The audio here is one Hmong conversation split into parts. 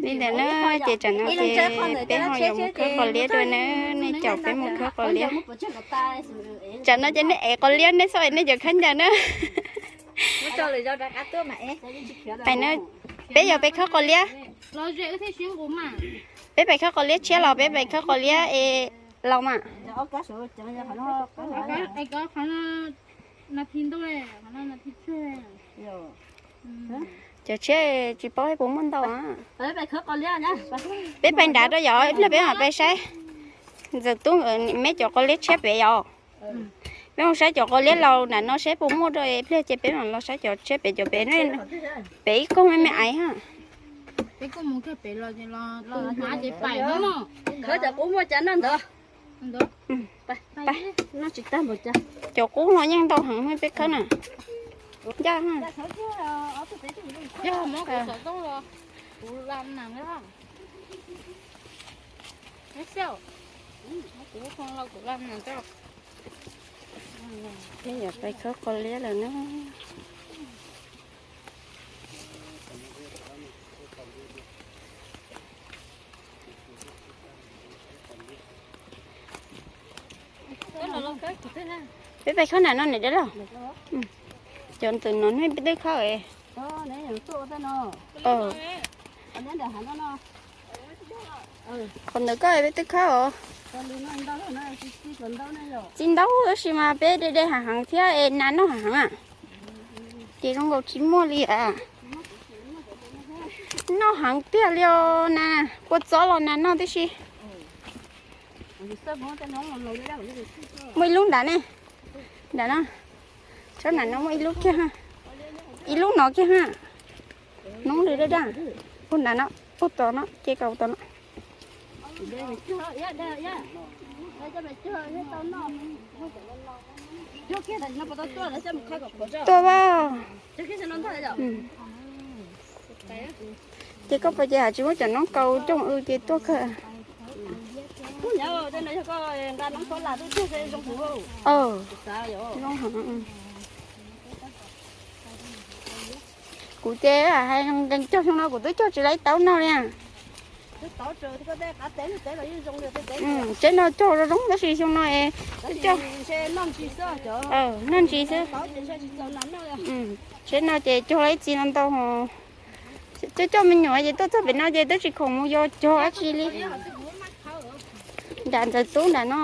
Li ntawd na, ces tsam no ces peb ho yuav mus khawb qos liab dua na, nej caum peb mus khawb qos liab. Tsam no ces nej ev qos liab nej txhob ev nej cov khaub ncaws na. Pais na, peb yuav pais khawb qos liab. Peb pais khawb qos liab tshiab los peb pais khawb qos liab es laus mas. Cov tshiab tsis paub puas muaj ntau. Peb pais nrad rau yom, ib pliag peb mam pais saib. Ntxawm Tub, meb cov qos liab tshiab pem yom. Peb mus saib cov qos liab laus nram no saib puas muaj rau, ib pliag ces peb mam los saib cov tshiab pem, cov pem, pem ib koog me me aiv ha. Cov qub no yeej ntau heev peb khawb na. Ncaj ha. Peb yuav pais khawb qos liab lawm na. Peb pais khawb nram no niam dab laug. Cov ntawm no nej peb twb khawb. Qhov ntawm koj peb twb khawb os. Txiv ntau tab sis mas peb de de hav heev thiab es nas noj hav heev. Ces zoo nkaus tsis muaj li. Noj heev tiag li os, nas kua txob los nas noj tib si. Muaj ib lub nrad ne, nrad no, tsob nrad no muaj ib lub kiag ha, ib lub no kiag ha. Noob li daj daj, ub nrad no, ub tom no, ces kaus tom no. Tuaj a. Ces koj puas ces has tsis muab cov noob kaus coj mus ces tuaj kawg. Kuv ces hais nqees cog xyoo no kuv twb cog tsis laib taub noj li. Tsev no cog zoo zoo tab sis xyoo no es cog noj ntsis xwb. Tsev no ces cog laib txiv no ntau. Coj coj me nyuam ces tuaj txog pem no ces twb tsis khoom mus yos cog dab tsi li. Nram Ntxawm Tub nram no.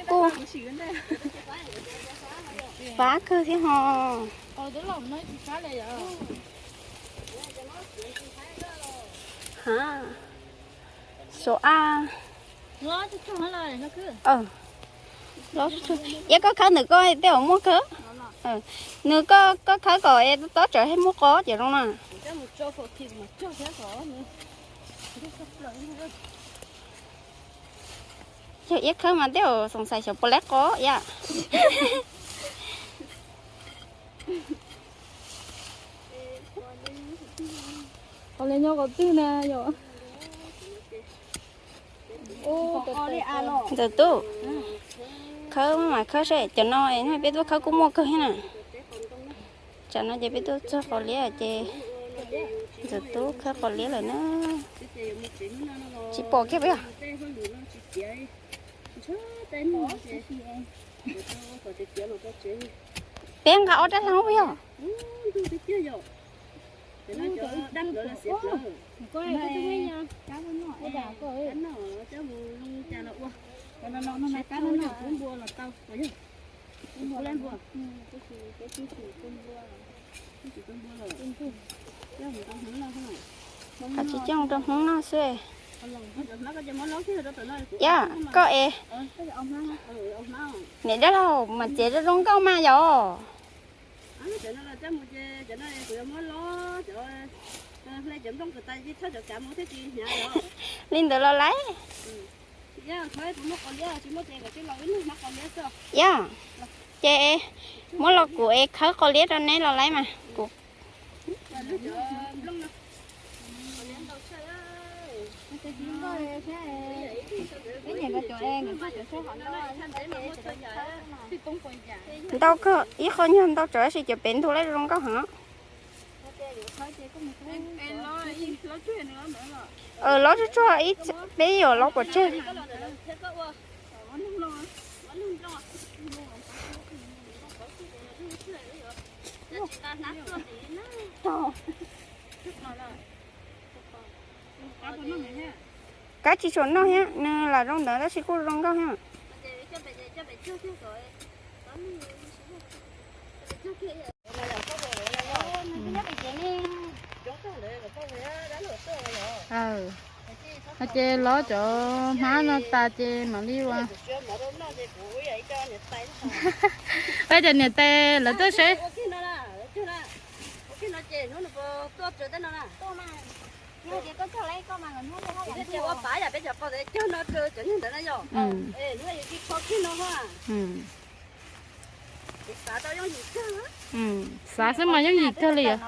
Kuj fab kawg thiab ho. Ha, xo a. Iab koj khawb ntawm koj tej zaum muaj kawg. Nws koj khawb kom tob tsawv thiaj muaj qos cov zoo na. Yog iab khawb mas tej zaum xoom xais xyov puas laib qos iab. Qos li nyob qhov twg na yom? Ntxawm Tub, khawb mas khawb saib cov no, peb tuaj khawb kuj muaj kawg thiab na. Tsam no ces peb tuaj txog qos liab ces Ntxawm Tub khawb qos liab lawm na. Tsis pom kiag peb. Peb nqa ob rab hlau peb yog. Qhov tsis coj rau Hmoob noj xwb. Yog koj es, niam dab laug mas txiav zoo zoo nkauj mas yom. Li ntawd los laiv. Yog, ces muab los kuv es khawb qos liab rau neb los laiv mas kuv. Ntau kawg, ib qho nyuag ntau tsawv tab sis cov pem ntug lawm zoo nkauj heev. Lov tsuag tsuag, peb yuav lov pov tseg. Kab tsis tshua noj thiab, nws lam zoo ntawd tab sis kuj zoo nkauj thiab. Hos ces lov cov hmab no tas ces mam li ua. Peb cov niam tais lawv tuaj seb. Xav xwb mas yooj yim kawg li os.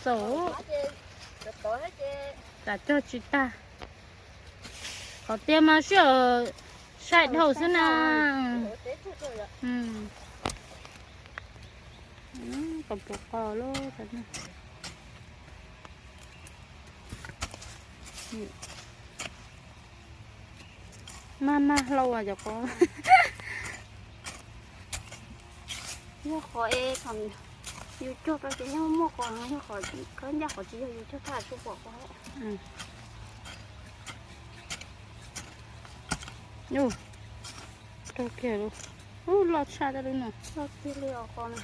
Txaus, tas cog tsis tag. Qhov tiag mas sij hawm sai dhau xwb na. Qos puas qos lub. Mag mag hlau as cov qos. Yog qhov es thaum yus cog rau ces yeej muaj qos no, yog qhov khawb ncaj qhov tsis yog yus cog thaj tsum pom qos. Rau kiag lub, loj tshaj tau lub no. Loj tiag li os qos no.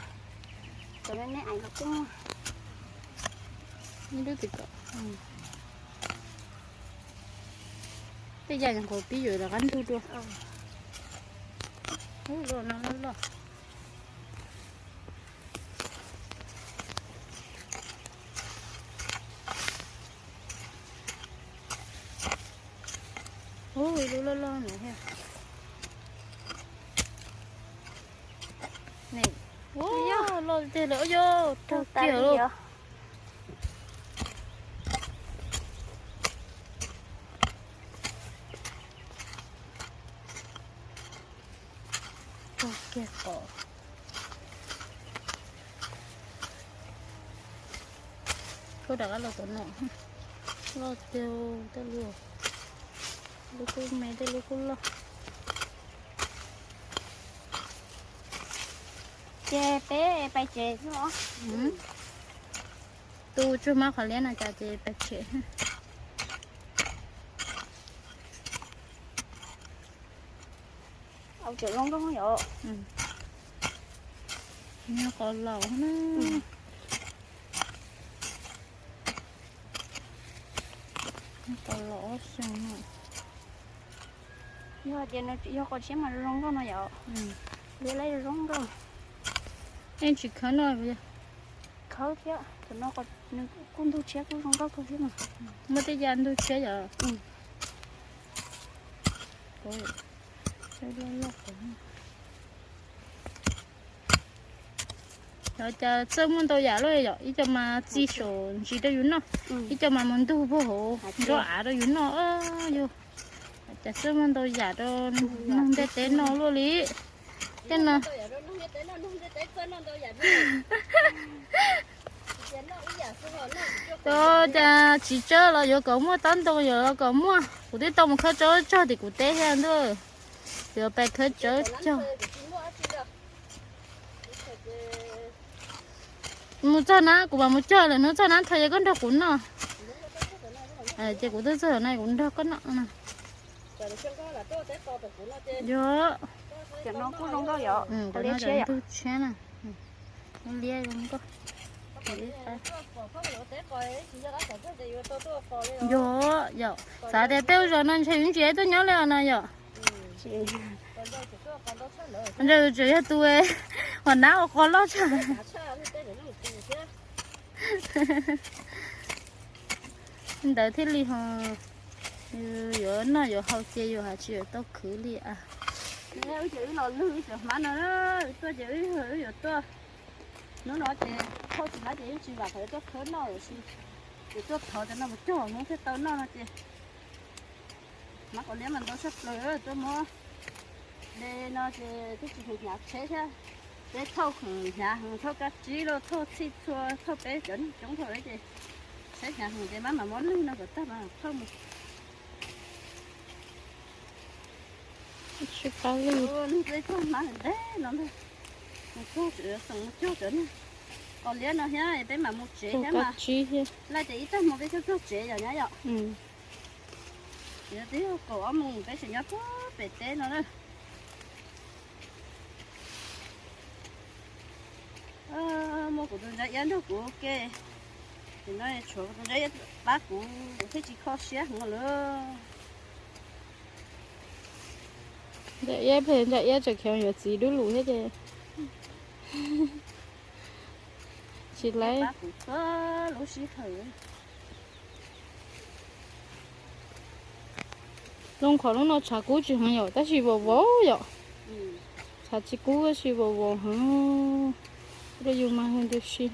Cov me me ais los kuj muaj. Ib lub tim kom. Tej yam nyuam qhuav pib yuav rov qab ntug dua. Loj no loj loj. Ub, ib lub loj loj no thiab. Loj tiag li, ua yog rau kiag lawm. Rau kiag qos. Koj rov qab los tom no. Loj tiag, tej lub, lub kuj me, tej lub kuj loj. Ces peb pais tsev xwb los? Tu tsug mab qhov liab no cas ces pais tsev. Au, tseem zoo nkauj yom. Nws qos laus na. Qos laus ob xyoos no. Yog tias nws tsis yog qos tshiab mas zoo nkauj no yom. Liab lawm zoo nkauj. Yeej tsis khawb no. Khawb thiab, thaum no nws kuj ntug tshiab kuj zoo nkauj kawg thiab mas. Muaj tej yam ntug tshiab yom. Cov cas txawj muaj ntau yam luaj yom, ib co mas txi saum ntsis rau yus noj, ib co mas mus ntug puag hauv nruab av rau yus noj. Yog cas txawj muaj ntau yam rau neeg ntiaj teb noj luaj li. Tej no Cov cas tsis tsawb los yuav kom muaj, tab ntoo yuav kom muaj. Kuv twb tau mus khawb tsawb tsog tim kuv teb thiab ntuj. Yuav pais khawb tsawb cog. Mus txog na kuv mam mus cog lawm, hnub txog na thaum yog koj nrog kuv noj. Ces kuv twb txog na kuv nrog koj noj. Yog. Cov no kuj zoo nkauj yom. Cov no cov ntug tshiab na. Liab zoo nkauj. Yog yom, xav tias tej zaum no ntshe yuav tsis tuaj nyob li os no yom. Ntshe tseem yog tus uas nab ua qos loj tshaj ntawd thiaj li ho yuav noj yuav haus ces yus haj tsis yuav tau khwv li a. Wb ces wb los lwg wb cov hmab no, wb tuaj ces wb yuav tuaj. Hnub no ces thauj tsis hmab ces yeej tsis vam khawv tuaj khawb noj lawm sis ces tuaj thov cov no mus cog hnub thiaj tau noj no ces hmab qos liab mas ntau tshaj plaws tuaj muab de no ces twb tsis hnyav tsheb thiab. Peb thauj khoom hnyav heev, thauj kab tsib los thauj txhij txhua, thauj peb cov neeg coob dhau ces tsheb hnyav heev ces mab mam muab lwg no kom tag mas thauj mus. Lwg peb cog hmab nteg no ntag, mus cog tseem xeem mus cog cov neeg qos liab no thiab peb mam mus tsev thiab mas. Laij ces ib tag hmo peb cog cog tsev yom nyab yom. Yog twb yog kaum ob moos peb tseem nyob puag pem teb no na. Muab kuv tus ntsa iab nrog kuv ua ke, nim no tshuav kuv tus ntsa iab pab kuv thiaj tsis kho siab heev lawm. Ntsa iab phem, ntsa iab tseem kheev yuav txiv dub lus thiab ces tsis laib. Lub sij hawm zoo qhov lub no tshav kub tsis heev yom, tab sis vau vau yom. Tshav tsis kub tab sis vau vau heev, rau yus mas yus ntu si.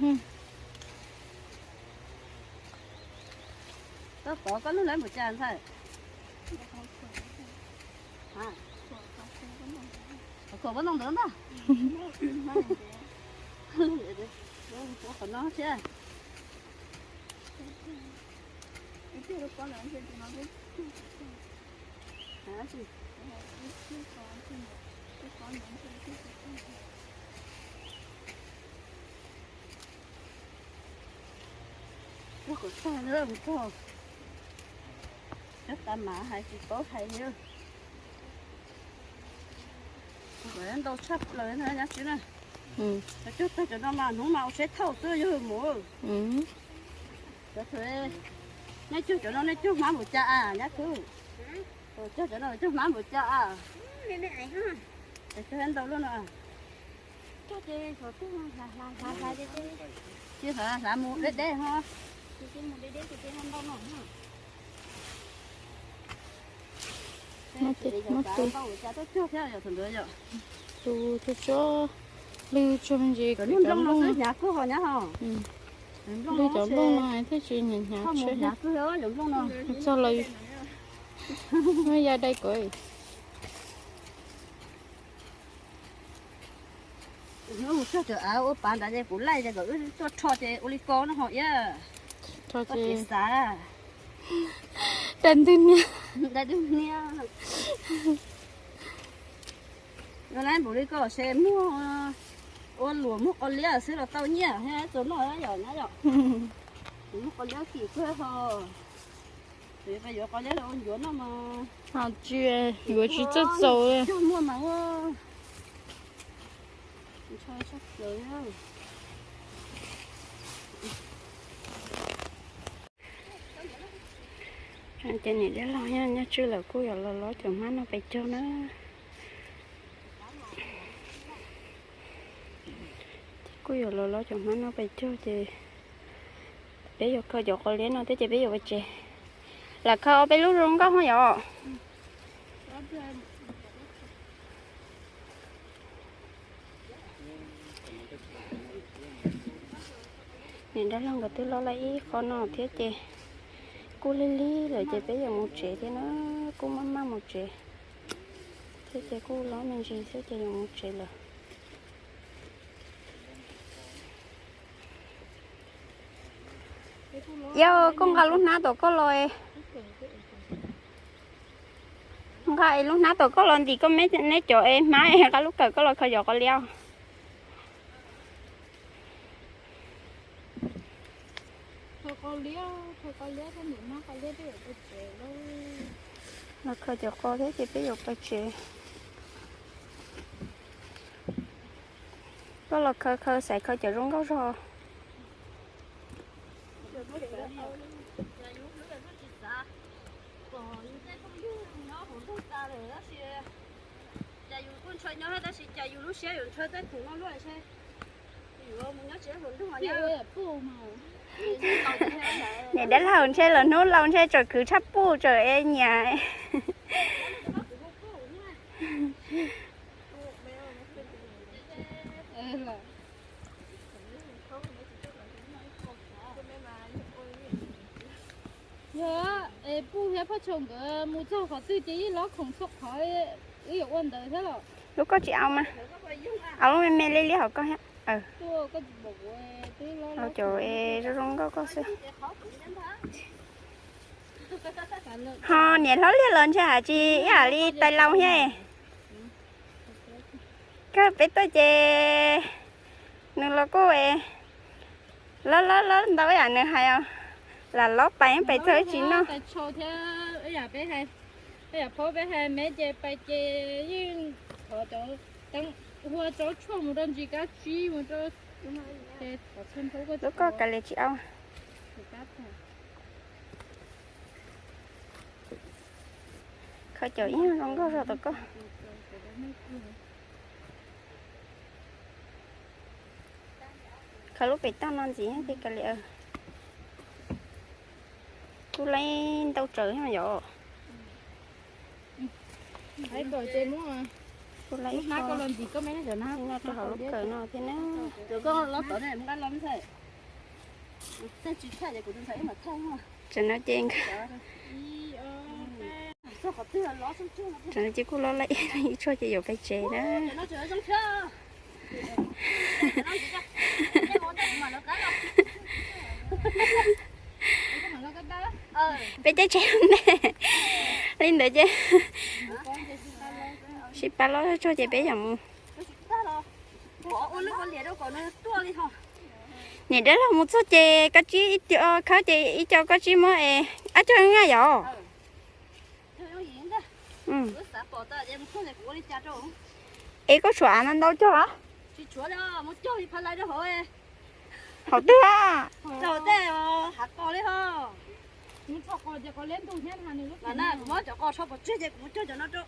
Koj pov koj lub lawv npaum cas ntxhais? Khuam pob ntoo ntawd ntag. Qhov no thiab. Ua kom tag na, mus txog cov tas mas hais tsis paub hais li. Ntau tshaj plaws na nyab tsis na. Cog tag cov no mas hnub mas ua tsheb thauj xwb yog mus. Cov, nej cog cov no nej cog hmab npaum cas a nyab khwb? Cog cov no cog hmab npaum cas a? Cog ntau luaj no. Tsis hlav mus deb deb ho. Tus tso tso lwg tso me ntsis. Cov nplooj no xwb hnyav kawg ho nyab ho. Lwg cov nplooj no thiaj tsis hnyav hnyav tsheb. Txog lawm, muab ya dai kom. Hnub mus txog cov av ua pav nrad ces kuv laij ces kom wb tuaj rho ces ua li ko no ho iab. Rho ces xav dai ntwg niab, dai ntwg niab. Yuav laib npaum li ko ces muag, ua luam muag qos liab xwb los tau nyiaj thiab txaus noj yom nyab yom. Muag qos liab kim kawg ho. Yuav qos liab los ua ncuav noj mas. Tsis, yuav tsis txawj txaus. Cog muaj mas ua ntsho tshaj plaws. Ces niam dab laug nyob tswj lawm kuj yuav los lov cov hmab no pais cog na. Ces kuj yuav los lov cov hmab no pais cog ces peb yuav khaws cov qos liab no thiab ces peb yuav pais tsev. Lam khaws ob peb lub zoo nkauj ho yom. Niam dab laug nkawd twb lov lawm ib qho no thiab ces kuj lig lig lawm ces peb yuav mus tsev thiab na, kuj maj maj mus tsev thiab ces kuj lov me ntsis xwb ces yuav mus tsev lawm. Yog koj nqa lub hnab tom koj los, nqa lub hnab tom koj los ntim koj me neb cov es hmab es nqa lub kawm koj los khaws cov qos liab. Los khaws cov qos thiab ces peb yuav pais tsev. Koj los khaws khaws xaiv khaws cov zoo nkauj zog. Cas yus hlub yus twb tsis xav kom yus tej phooj ywg nyob hauv ntuj tas lawm tab sis cas yus kuj ntshaw nyob thiab tab sis cas yus lub siab yuav ntshaw tej khoom no luaj seb yuav mus nyob tsis hauv ntuj. Niam dab laug ntshe los hnub laus ntshe tseem khwv tshaj puj tseem es nyiam. Yog es Puj thiab Phaj Tshau nkawd mus txog qhov twg ces yeej lob khoom txhua qhov, wb yuav ua ntawd thiab los? Lub koj tsis au mas, au lub me me liab liab hauv koj thiab. Au cov zoo zoo nkauj koj xwb. Ho niam hlob liag los ntshe has tsis ib yam li tais laus thiab. Kawg peb tuaj ces nws los kuj lob lob lob ntau ib yam nws hais os, lam lob pais pais txog ib tsis noj. Tais tshau thiab ib yam peb hais, ib yam phaub peb hais me ces pais ces yeej thov cov teeb hua tsob tshuaj mus rau ntsis kab tsib mus rau ces thov txhua nphaub koj. Lub koj kav liam tsis au. Khaws cov ib zoo nkauj zog tom koj. Khaws lub pem toj no ntxiv ces kav liam. Kuj laib ntau tsawv thiab yom. Kuj laib ib qho noj rau hauv lub kawm no thiab na. Tam no ces tam no ces kuj lob laib ib tshuaj ces yuav pais tsev na. Peb caij tsheb ntej li ntawd ces sib pab lob tshuaj ces peb yuav mus. Niam dab laug mus txog ces koj tsib ib co, khawb ces ib co koj tsib muab es ab cog nyaj yom. Es koj tshuav av ntau ntau cog a? Hauv twg a? Muab cov qos so pov tseg ces kuv mus cog cov no rau.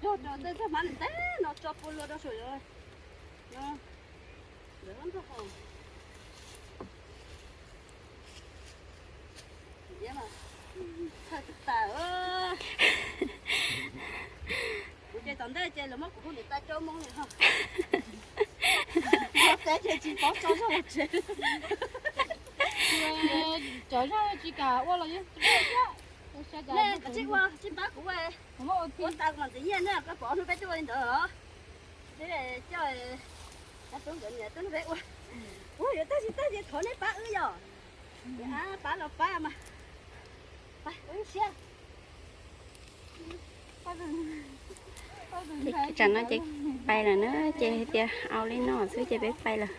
Cog cov tej txoj hmab ntev ntev no tso pua lug rau saum no. Kuv ces tom ntej ces lawv muab kuv hu niam tais rau moo li ho. Teb ces tsis paub tso zog los tsev. Cov zog tsis kam ua los yeej ua, tsis pab kuv ua. Ua tas kuv mam txiv nyiaj ne, koj pom hnub peb twb ua li ntawd los. Peb coj, peb ua, ua yuav tag tsis tag ces thov nej pab wb yom. Pab los pab mas. Tsam no ces pais lawm na, ces hais tias au li no xwb ces peb pais lawm.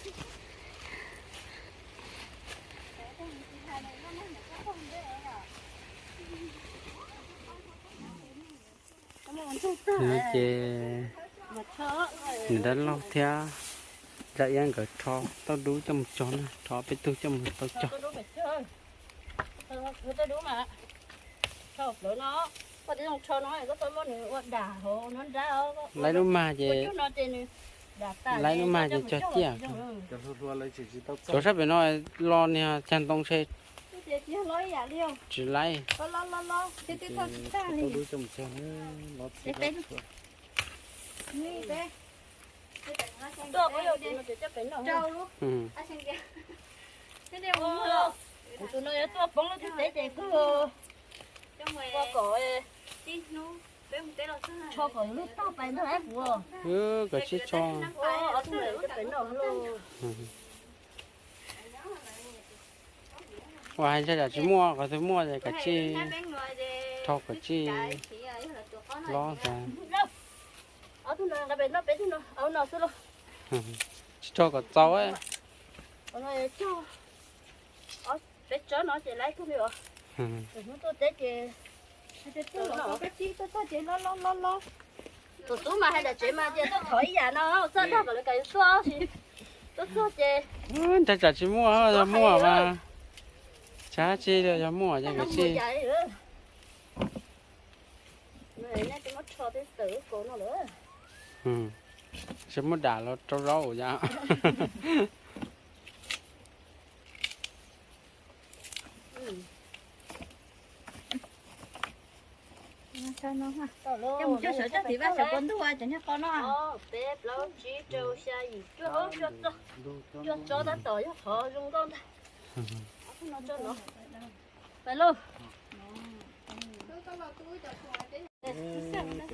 No ces nws dab laug thiab Zam Iab nkawd rho tauj dub coj mus cog na, rho peb tug coj mus tau cog. Laib lub mag ces, laib lub mag ces cog ciaj. Cov sab pem no los niag cag ntoo ntshe tsis laib. Kuv tus no yuav tuaj poob lub teb ces kuv ua kom, tsho kom lub tog pais ntag kuv. Kom tsib tsho. Uas hais ntshai tsam tsis muaj, qhov twg muaj ces kav tsij rho kom tsij lob ntag. Tsis rho kom txaus. Peb tsob no ces laib tug li os. Hnub tuaj teb ces, ces tuaj los koj tsib tuaj txog ces lob lob lob lob. Tus tub mas hais nram tsev mas tias tuaj thov ib yam no, txog dag kom lawv kom yus tuaj, tuaj txog ces nrog tsam tsis muaj, yog muaj mas tsam tsis yog muaj ces kav tsij. Tsis muab dam los rau zaub yom. Coj mus coj sawv coj tim vaj sawv puas ntuj cov niag qos no. Peb plaub tsib rau xya yim cuaj, cuaj tsob tab tom yog qhov zoo nkauj ntag. Pais lauj.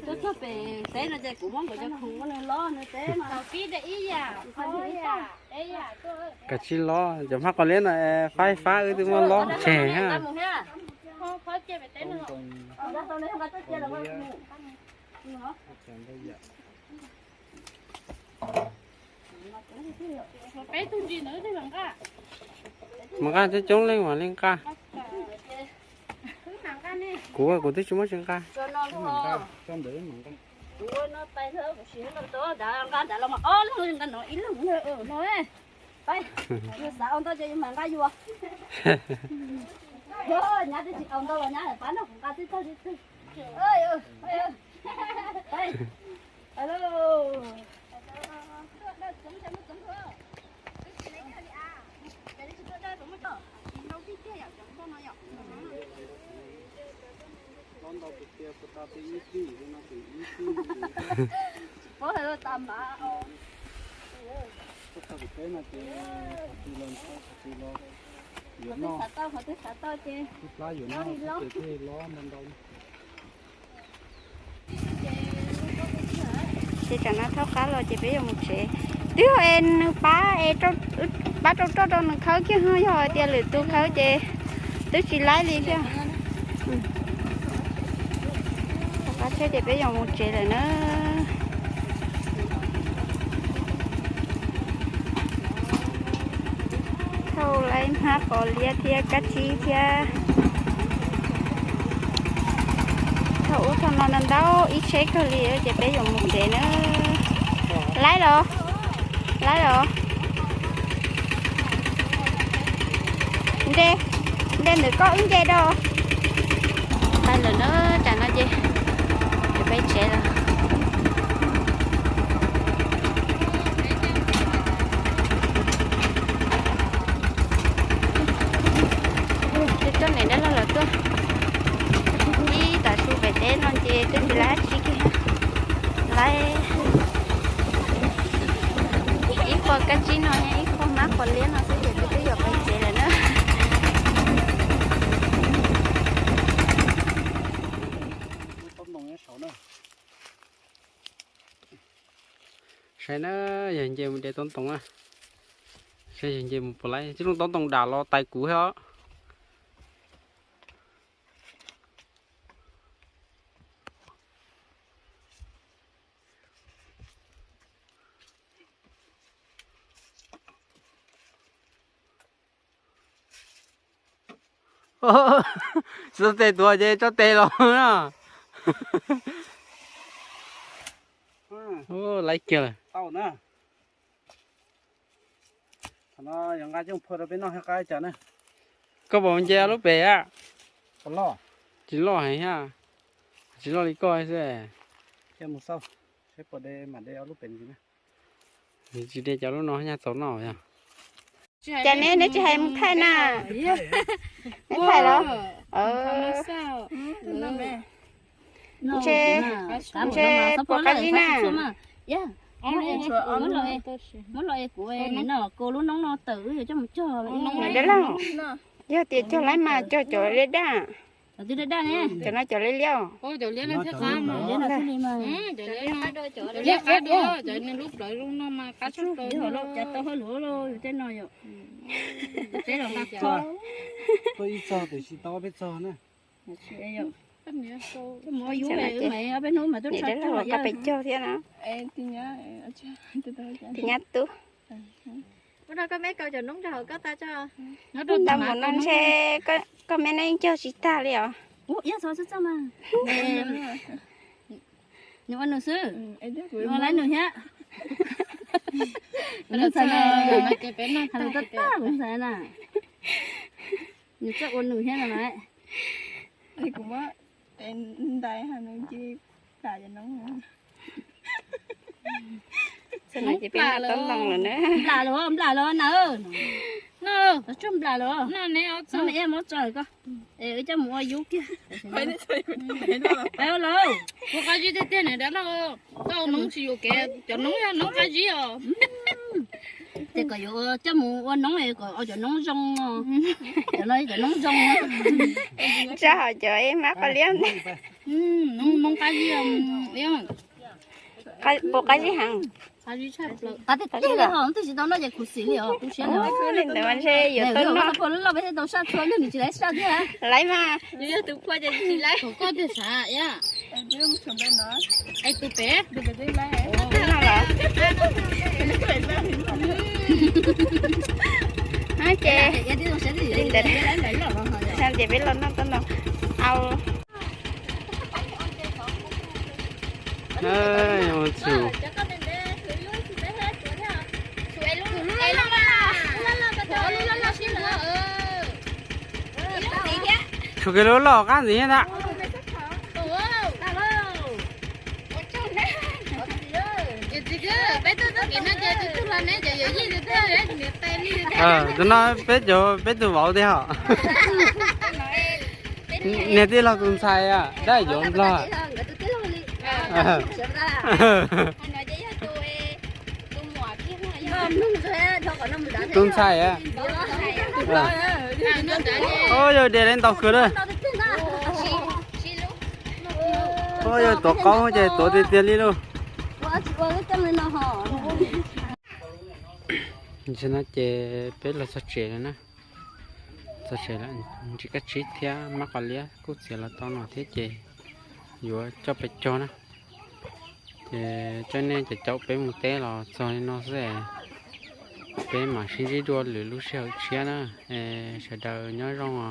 Tuaj txog pem teb no ces kuv muab nkawd cov khoom ua nws lob nws teb mas. Kav tsij lob, cov hmab qos liab no fab fab wb twb muab lob tseg ha. Mas nqaj coob coob leej mas leej nqaj. Kuv, kuv twb tsis muab tsis nqa. Xav ua ntau ces yus mam nqa yus. Nyab twb tsis ua ntau los nyab pab nrog kuv nqa twb tag li twg. Tsis paub hais lus tas mas. Txog pem teb no ces qhov twg los ntxhab, qhov twg los yuav noj, qhov twg xav tau ces yuav noj, qhov twg los ntxhab ces thiaj lob ntau ntau. Ces tsam no thaub qab los ces peb yuav mus tsev. Twb yog es nws pab es, pab rau roj rau nws khawb kiag, yog hais tias lwm tus khawb ces twb tsis laib li thiab. Thaub qab tsheb ces peb yuav mus tsev lawm na. Thauj laib hmab qos liab thiab kab tsib thiab. Thauj ub thauj no ntau ntau ib tsheb kawg li ces peb yuav mus tsev na. Laib los, laib los. Nce, nce ntawm koj wb nce rau. Pais lawm na, tsam no ces yuav peb tsev lawm. Ces tuaj niam dab laug lawv tuaj ib tag su pem teb no ces twb tsis laib dab tsi kiag. Laib ib qho kab tsib no, ib qho hmab qos liab no xwb ces twb twb yuav pais tsev lawm na. Saib na, yog nce mus de toob ntoo na. Saib yog nce mus puas laib, tib lub toob ntoo dam los tais kuv thiab os. Tsis tau tes tuav ces tso tes los na. Laib kiag lawm. Koj puas nce lub pem a? Tsis loj heev thiab. Tsis loj li koj xwb. Tsis de cov lub no nyaj txaus noj yog. Cas neb, neb tsis hais mus thaij na? Mus thaij los? Ntshe, ntshe puas qab zib na. Niam dab laug, yog tias cog laib mas cog cov liab daj. Cov no cov liab liab os. Tuaj ib txog tiam sis tau peb txog na. Niam dab laug koj pes cog thiab na. Tus nyab tub. Ntau mus no ntshe koj me no yeej cog tsis tag li os. Nws ua nws xwb, nws ua lawv nws thiab. Nws txhais na, nws txhais na, nws txawj ua nws thiab no lawm. Kuv muab ntais ha nws cia plam cov noob. Nplam los, nplam los na. Tsuag nplam los, muab tso koj, wb coj mus ua yub kiag. Ua lauj, kuv qab zib tiag tiag nws dab laug, tau noob tsis yuam kev, cov noob yog noob qab zib os. Ces kom yuav coj mus ua noob kom cov noob zoo, cov no cov noob zoo. Tsa hom cov mab qos liab. Noob qab zib, puas qab zib heev? Qab tiag tiag li ho, twb tsis tau noj ces khuv xim li os, tu siab li. Li ntawd mas ntshe yuav tau noj. Pog loj loj peb thiaj tau saj tshua, yog nws tsis laiv saj thiab. Laiv mas. Yog tus phuaj ces tsis laiv. Koj tiag sav. Es tus pem. Noj los. Ces li ntawd, ces peb los noj tau no. Au. Tshuav kiag lub loj qab ntxiv thiab ntag. Tus no peb cov peb tus vauv tiag hos. Niag tij laug tus ntxhais dab yuav nplog. Tus ntxhais. Yog de li ntau kawg lawm. Yog tuav qaub ces tuav tiag tiag li lauj. Ntawm no ces peb los txog tsev lawm na. Txog tsev lawm, ntsis kab tsib thiab mab qos liab kuj txiav los tau no thiab ces yuav coj pes cog na. Ces coj nej caum caum peb mus teb los txog li no xwb. Peb mam sib ntsib dua lwm lub sij hawm tshiab na. Sawv daws nyob zoo os.